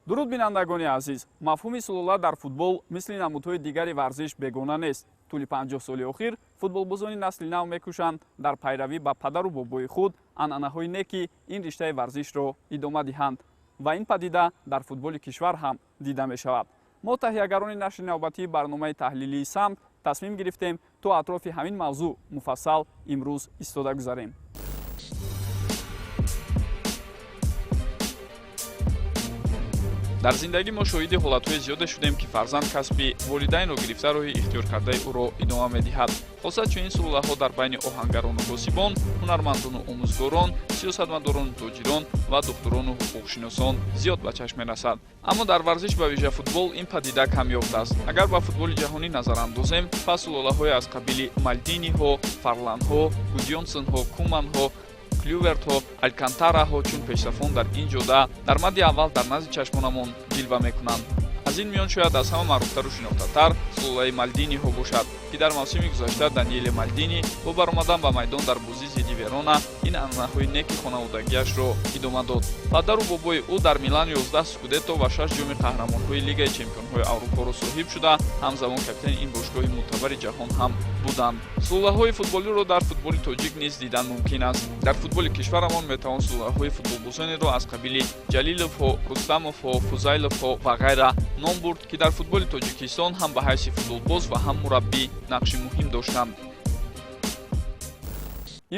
Дуруд, бинандагони азиз! Мафҳуми сулола дар футбол мисли намудҳои дигари варзиш бегона нест. Тӯли 50 соли охир футболбозони насли нав мекӯшанд дар пайравӣ ба падару бобои худ анъанаҳои неки ин риштаи варзишро идома диҳанд ва ин падида дар футболи кишвар ҳам дида мешавад. Мо, таҳиягарони нашри навбатии барномаи таҳлилии «Самт», тасмим гирифтем, то атрофи ҳамин мавзӯъ муфассал имрӯз истода гузарем. Дар зиндагӣ мо шоҳиди ҳолатҳои зиёде шудем, ки фарзанд касби волидайнро гирифта, роҳи ихтиёркардаи ӯро идома медиҳад. Хоса чунин сулолаҳо дар байни оҳангарону косибон, ҳунармандону омӯзгорон, сиёсатмадорону тоҷирон ва духтурону ҳуқуқшиносон зиёд ба чашм мерасад. Аммо дар варзиш, ба вижа футбол, ин падида камёфт аст. Агар ба футболи ҷаҳонӣ назар андозем, пас сулолаҳое аз қабили Малдиниҳо, Фарланҳо, Гудионсонҳо, Куманҳо, Клювертҳо, Алькантараҳо чун пешсафон дар ин ҷода дар мадди аввал дар назди чашмонамон ҷилва мекунанд. Аз ин миён шояд аз ҳама маъруфтару шинохтатар сулолаи Малдиниҳо бошад, ки дар мавсими гузашта Даниеле Малдини бо баромадан ба майдон дар бозӣ зидди Верона ин анъанаҳои неки хонаводагиашро идома дод. Падару бобои ӯ дар Милан 11 скудетто ва шаш ҷоми қаҳрамонҳои Лигаи чемпионҳои Аврупоро соҳиб шуда, ҳамзамон капитани ин бошгоҳи мӯътабари ҷаҳон ҳам буданд. Сулолаҳои футболиро дар футболи тоҷик низ дидан мумкин аст. Дар футболи кишварамон метавон сулолаҳои футболбозонеро аз қабили Ҷалиловҳо, Рустамовҳо, Фузайловҳо ва ғайра ном бурд, ки дар футболи Тоҷикистон ҳам ба ҳайси футболбоз ва ҳам мураббӣ нақши муҳим доштанд.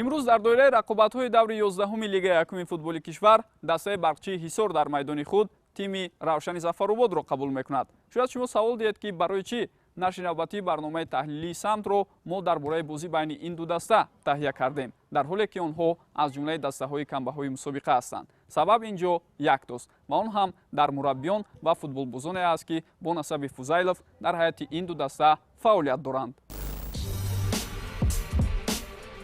Имрӯз дар доираи рақобатҳои даври 11-уми Лигаи якуми футболи кишвар дастаи Барқчии Ҳисор дар майдони худ тими Равшани Зафарободро қабул мекунад. Шояд шумо савол диҳед, ки барои чӣ нашри навбатии барномаи таҳлилии «Самтро» мо дар бораи бозӣ байни ин ду даста таҳия кардем, дар ҳоле ки онҳо аз ҷумлаи дастаҳои камбаҳои мусобиқа ҳастанд. Сабаб ин ҷо яктост ва он ҳам дар мураббиён ва футболбозоне аст, ки бо насаби Фузайлов дар ҳайати ин ду даста фаъолият доранд.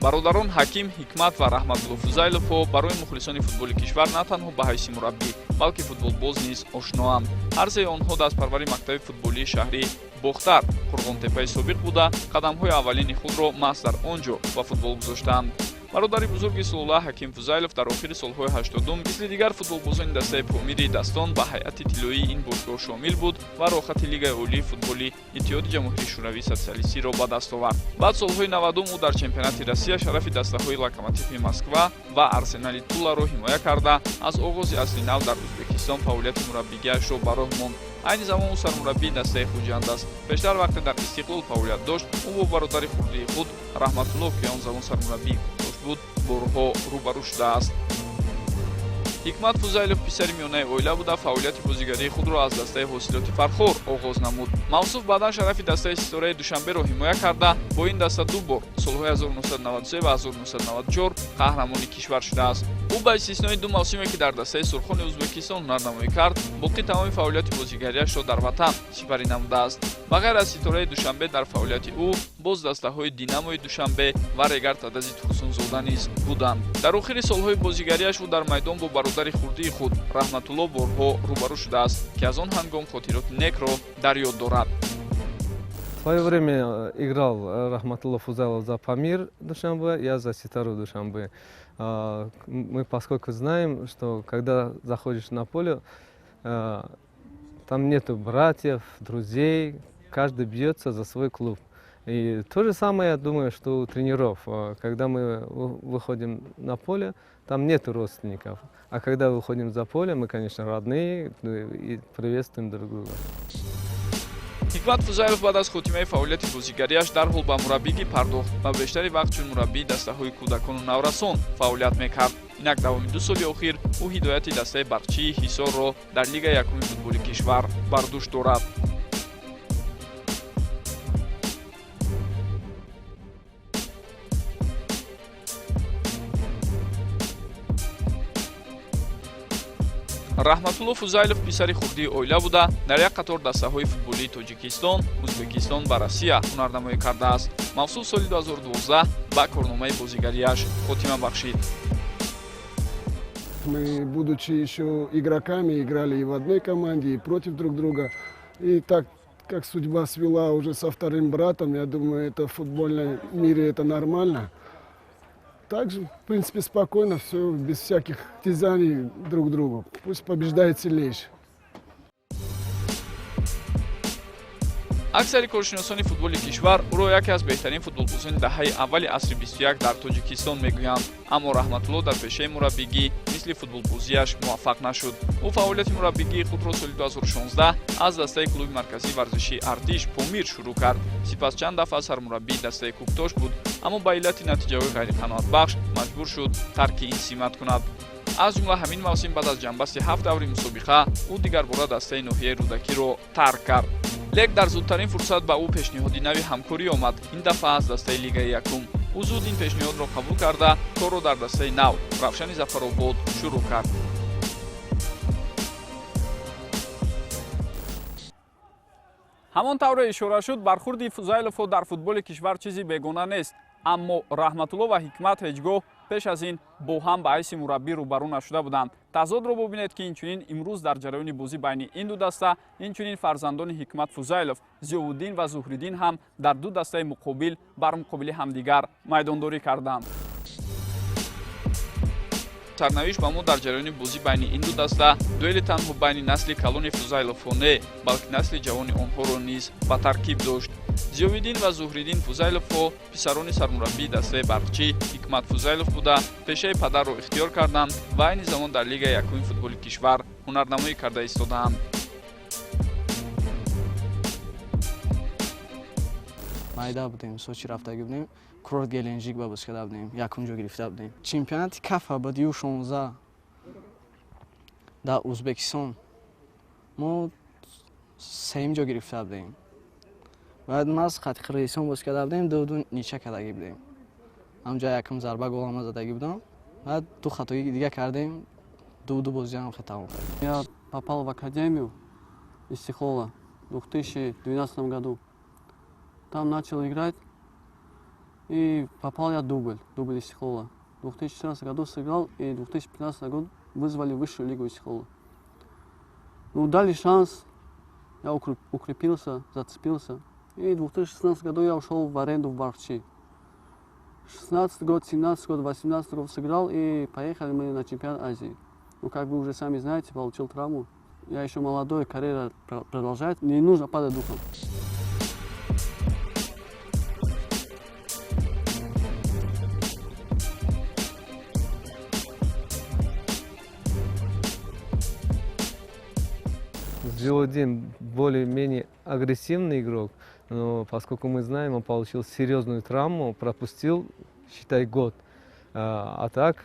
Бародарон Ҳаким, Ҳикмат ва Раҳматулло Фузайловҳо барои мухлисони футболи кишвар на танҳо ба ҳайси мураббӣ, балки футболбоз низ ошноанд. Ҳар сеи онҳо дастпарвари мактаби футболии шаҳри Бохтар, Қурғонтеппаи собиқ буда, қадамҳои аввалини худро маҳз дар он ҷо ба футбол гузоштаанд. Бародари бузурги сулола, Ҳаким Фузайлов, дар охири солҳои 80-ум мисли дигар футболбозони дастаи Помири Дастон ба ҳайати тиллоии ин бошгоҳ шомил буд ва роҳхати Лигаи олии футболи Иттиҳоди Ҷамоҳири Шӯравии Социалистиро ба даст овард. Баъд солҳои 90-ум ӯ дар чемпионати Россия шарафи дастаҳои Локомотиви Москва ва Арсенали Туларо ҳимоя карда, аз оғози асри нав дар Ӯзбекистон фаъолияти мураббигиашро ба роҳ монд. Айни замон ӯ сармураббии дастаи Хуҷанд аст. Бештар вақте дар Истиқлол фаъолият дошт, ӯ бо бародари хурдии худ Раҳматулло, ки он замон сармураббии буд, борҳо рӯбарӯ шудааст. Ҳикмат Фузайлов писари миёнаи оила буда, фаъолияти бозигарии худро аз дастаи Ҳосилоти Фархор оғоз намуд. Мавсуф баъдан шарафи дастаи Ситораи Душанберо ҳимоя карда, бо ин даста ду бор, солҳои 1993 ва 1994, қаҳрамони кишвар шудааст. Ӯ ба истиснои ду мавсиме, ки дар дастаи Сурхони Ӯзбекистон ҳунарнамоӣ кард, боқӣ тамоми фаъолияти бозигариашро дар ватан сипарӣ намудааст. Ба ғайр аз Ситораи Душанбе, дар фаъолияти ӯ боз дастаҳои Динамои Душанбе ва Регар Тадази Турсунзода низ буданд. Дар охири солҳои бозигариаш ӯ дар майдон бо бародари хурдии худ Раҳматулло борҳо рӯбарӯ шудааст, ки аз он ҳангом хотироти некро дар ёд дорад. В свое время играл Рахматулло Фузайлов за Памир Душанбе, я за Ситару Душанбе. Мы поскольку знаем, что когда заходишь на поле, там нету братьев, друзей, каждый бьется за свой клуб. И то же самое, я думаю, что у тренеров. Когда мы выходим на поле, там нету родственников. А когда выходим за поле, мы, конечно, родные, ну, и приветствуем друг друга. Ҳикмат Фузайлов баъд аз хотимаи фаъолияти бозигариаш дарҳол ба мураббигӣ пардохт ва бештари вақт чун мураббии дастаҳои кӯдакону наврасон фаъолият мекард. Инак давоми 2 соли охир ӯ ҳидояти дастаи Барқчии Ҳисорро дар Лигаи якуми футболи кишвар бар дӯш дорад. Раҳматулло Фузайлов писари хурдии оила буда, дар як қатор дастаҳои футболии Тоҷикистон, Ӯзбекистон ва Россия ҳунарнамоӣ кардааст. Мавсуф соли 2012 Ба корномаи бозигарияш хотима бахшид. Мы, будучи еще игроками, играли и в одной команде, и против друг друга. И так как судьба свела уже со вторым братом, я думаю, это в футбольном мире это нормально. Также, в принципе, спокойно, все, без всяких тязаний друг к другу. Пусть побеждает сильнейший. Аксари коршиносони футболи кишвар ӯро яке аз беҳтарин футболбозони даҳаи аввали асри 21 дар Тоҷикистон мегӯянд. Аммо Раҳматулло дар пешаи мураббигӣ мисли футболбозиаш муваффақ нашуд. Ӯ фаъолияти мураббигии худро соли 2016 аз дастаи клуби марказии варзишии «Артиш» Помир шурӯъ кард. Сипас чанд дафъа сармураббии дастаи «Кӯктош» буд, аммо ба иллати натиҷаҳои ғайриқаноатбахш маҷбур шуд тарки ин симат кунад. Аз ҷумла ҳамин мавсим, баъд аз ҷамъбасти ҳафт даври мусобиқа, ӯ дигарбора дастаи ноҳияи Рӯдакиро тарк кард. Лек дар зудтарин фурсат ба ӯ пешниҳоди нави ҳамкорӣ омад, ин дафъа аз дастаи лигаи якум. Ӯ зуд ин пешниҳодро қабул карда, корро дар дастаи нав, «Равшани Зафаробод», шурӯъ кард. Ҳамон тавре ишора шуд, бархурди Фузайловҳо дар футболи кишвар чизи бегона нест. Аммо Раҳматулло ва Ҳикмат ҳеҷ гоҳ пеш аз ин бо ҳам ба ҳайси мураббӣ рӯбарӯ нашуда буданд. Тазодро бубинед, ки инчунин имрӯз дар ҷараёни бозӣ байни ин ду даста, инчунин фарзандони Ҳикмат Фузайлов, Зиёвуддин ва Зуҳриддин, ҳам дар ду дастаи муқобил бар муқобили ҳамдигар майдондорӣ карданд. Сарнавишт ба мо дар ҷараёни бозӣ байни ин ду даста дуэли танҳо байни насли калони Фузайловҳо не, балки насли ҷавони онҳоро низ ба таркиб дошт. Зиёвиддин ва Зуҳриддин Фузайловҳо писарони сармураббии дастаи «Барқчӣ» Ҳикмат Фузайлов буда, пешаи падарро ихтиёр карданд ва айни замон дар лигаи якуми футболи кишвар ҳунарнамоӣ карда истодаанд. Майда будем, Сочи рафтагӣ будем, курорт Геленджик ба бозӣ карда будем, якум ҷо гирифта будем. Чемпионати КАФА буд, Ю-16, дар Узбекистон мо сеюм ҷо гирифта будем. Баъд маз хати Қирғизистон бозӣ карда будем, 2-2 нича кардагӣ будем. Ҳамҷо якум зарба голама задагӣ будам, баъд ду хатои дига кардем, 2-2 бозиам хел тамом кардем. Я попал в академию Истиклола в 2012 году. Там начал играть и попал я в дубль, дубль Истиклола. В 2014 году сыграл, и в 2015 году вызвали в высшую лигу Истиклола. Ну, дали шанс, я укрепился, зацепился. И в 2016 году я ушел в аренду в Бархчи. 16 год, 17 год, 18 год сыграл, и поехали мы на чемпионат Азии. Ну, как вы уже сами знаете, получил травму. Я еще молодой, карьера продолжает, не нужно падать духом. Зиёвиддин более-менее агрессивный игрок, но, поскольку мы знаем, он получил серьезную травму, пропустил, считай, год. А так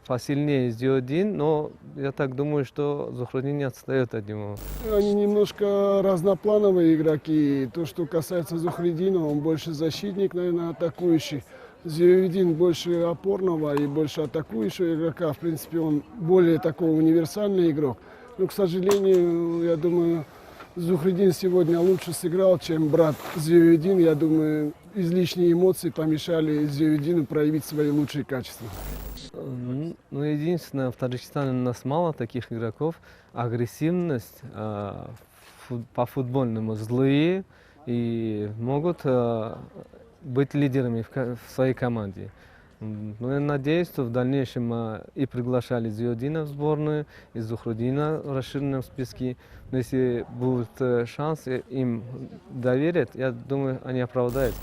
посильнее Зиёвиддин, но я так думаю, что Зухрудин не отстает от него. Они немножко разноплановые игроки. То, что касается Зухриддина, он больше защитник, наверное, атакующий. Зиёвиддин больше опорного и больше атакующего игрока. В принципе, он более такой универсальный игрок. Но, к сожалению, я думаю, Зухриддин сегодня лучше сыграл, чем брат Зиёвиддин. Я думаю, излишние эмоции помешали Зиёвиддину проявить свои лучшие качества. Ну, единственное, в Таджикистане у нас мало таких игроков. Агрессивность, по-футбольному злые и могут быть лидерами в своей команде. Ну, я надеюсь, что в дальнейшем и приглашали Зиёвиддина в сборную, и Зухруддина в расширенном списке. Но если будет шанс, им доверят, я думаю, они оправдают.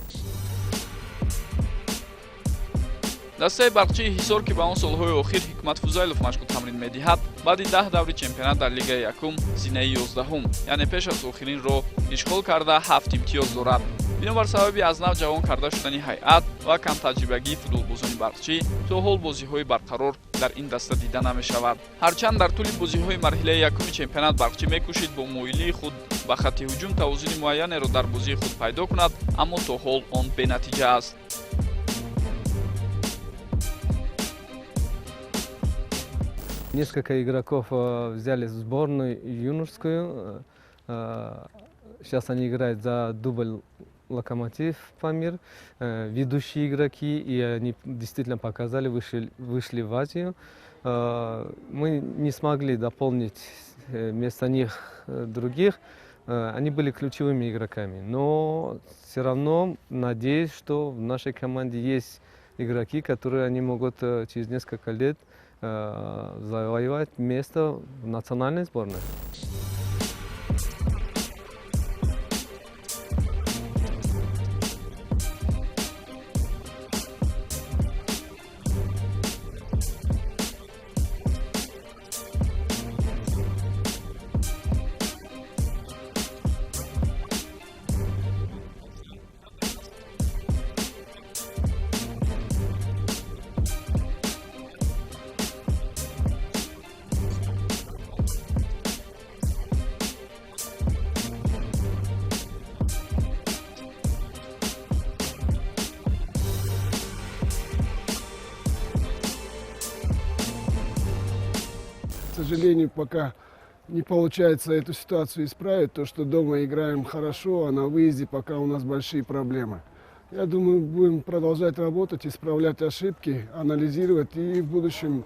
Дастаи «Барқчии Ҳисор», ки ба он солҳои охир Ҳикмат Фузайлов машқу тамрин медиҳад, баъди 10 даври чемпионат дар лигаи якум зинаи 11-ум, яъне пеш аз охиринро ишғол карда, ҳафт имтиёз дорад. Бинобар сабаби аз нав ҷавон карда шудани ҳайат ва камтаҷрибагии футболбозони «Барқчӣ», то ҳол бозиҳои барқарор дар ин даста дида намешавад. Ҳарчанд дар тӯли бозиҳои марҳилаи якуми чемпионат «Барқчӣ» мекӯшид бо муоилии худ ба хатти ҳуҷум тавозуни муайянеро дар бозии худ пайдо кунад, аммо то ҳол он бенатиҷа аст. Несколько игроков взяли в сборную юношескую. Сейчас они играют за дубль Локомотив Памир, ведущие игроки, и они действительно показали, вышли в Азию. Мы не смогли дополнить вместо них других. Они были ключевыми игроками, но все равно надеюсь, что в нашей команде есть игроки, которые они могут через несколько лет завоевать место в национальной сборной. К сожалению, пока не получается эту ситуацию исправить, то, что дома играем хорошо, а на выезде пока у нас большие проблемы. Я думаю, будем продолжать работать, исправлять ошибки, анализировать и в будущем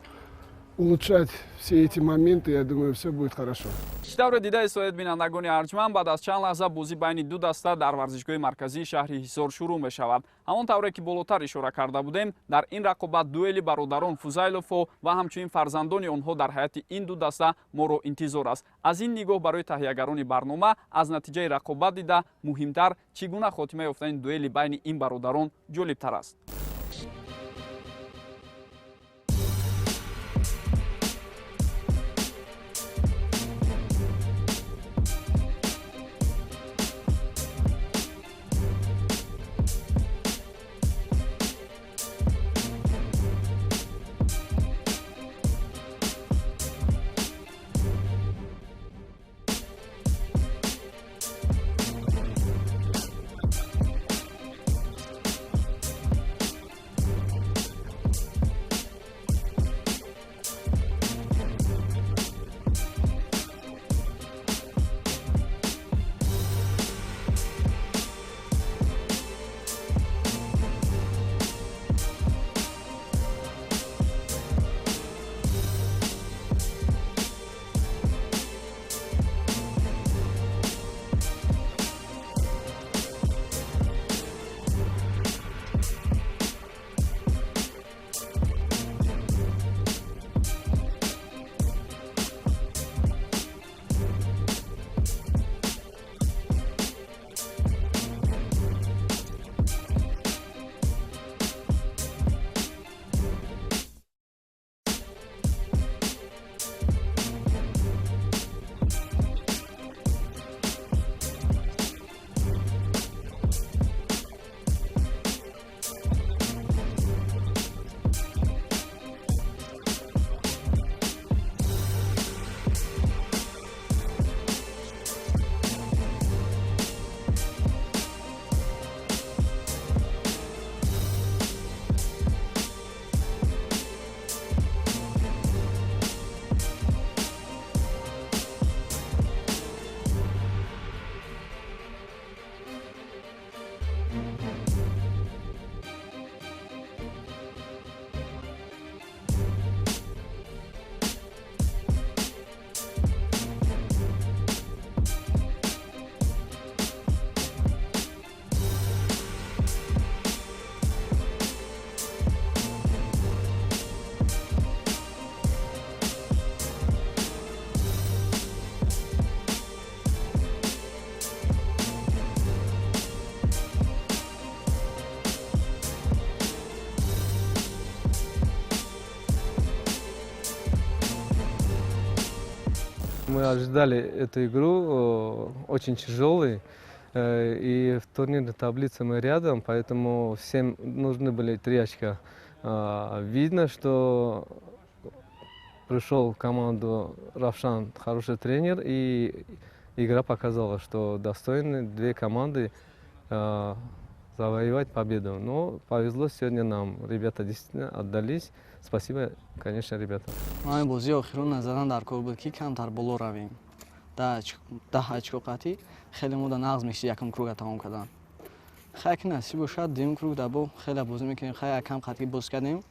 улучшать все эти моменты. Я думаю, все будет хорошо. Чӣ тавре дида истоед, бинандагони арҷманд, баъд аз чанд лаҳза бозӣ байни ду даста дар варзишгоҳи марказии шаҳри Ҳисор шурӯъ мешавад. Ҳамон тавре ки болотар ишора карда будем, дар ин рақобат дуэли бародарон Фузайловҳо ва ҳамчунин фарзандони онҳо дар ҳайати ин ду даста моро интизор аст. Аз ин нигоҳ барои таҳиягарони барнома аз натиҷаи рақобат дида муҳимтар чӣ гуна хотима ёфтани дуэли байни ин бародарон ҷолибтар аст. Мы ожидали эту игру, очень тяжелой, и в турнирной таблице мы рядом, поэтому всем нужны были 3 очка. Видно, что пришел в команду Равшан хороший тренер, и игра показала, что достойны две команды завоевать победу. Но повезло сегодня нам. Ребята действительно отдались. Спасибо, конечно, ребята. Ман бозии охирон назаран дар кор буд, ки камтар боло равем. 10 очко қатӣ хеле мо да нағз мешид якум круга тамом кардан. Хай, ки насиб бошад, дуюм круг да бо хеле бозӣ мекунем. Хай, якам қатъи боз кардем.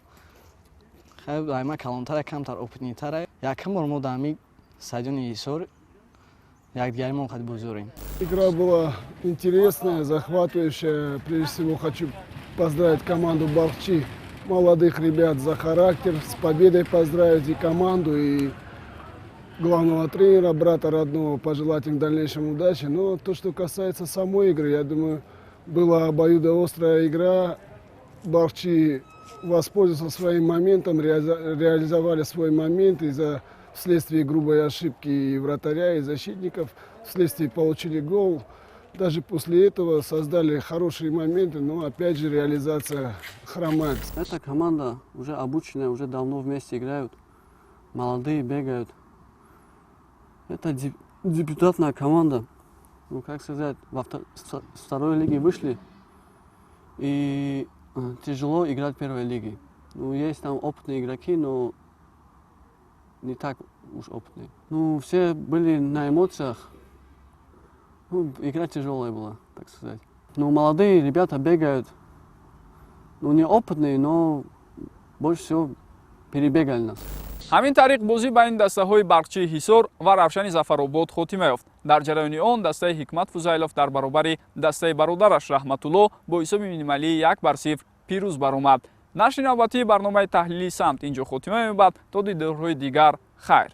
Хай, айма калонтара, камтар опытный тара. Якам бор мо дар ҳамин стадиони Ҳисор якдигаримон қад бозӣ дорем. Игра была интересная, захватывающая. Прежде всего хочу поздравить команду Балхчи, молодых ребят, за характер, с победой поздравить и команду, и главного тренера, брата родного, пожелать им в дальнейшем удачи. Но то, что касается самой игры, я думаю, была обоюдоострая игра. Балхчи воспользовался своим моментом, реализовали свой момент и за вследствие грубой ошибки и вратаря, и защитников, вследствие получили гол. Даже после этого создали хорошие моменты, но опять же реализация хромает. Эта команда уже обученная, уже давно вместе играют. Молодые бегают. Это дебютантная команда. Ну, как сказать, с второй лиги вышли. И тяжело играть в первой лиге. Ну, есть там опытные игроки, но не так уж опытные. Ну, все были на эмоциях. Ну, игра тяжелая была, так сказать. Ну, молодые ребята бегают. Ну, не опытные, но больше всего перебегали нас. Ҳамин тариқ бозӣ байни дастаҳои Барқчии Ҳисор ва Равшани Зафаробод хотима ёфт. Дар ҷараёни он дастаи Ҳикмат Фузайлов дар баробари дастаи бародараш Раҳматулло бо ҳисоби минималии 1-0 пирӯз баромад. Нашри навбатии барномаи таҳлилии самт ин ҷо хотима меёбад. То дидорҳои дигар, хайр.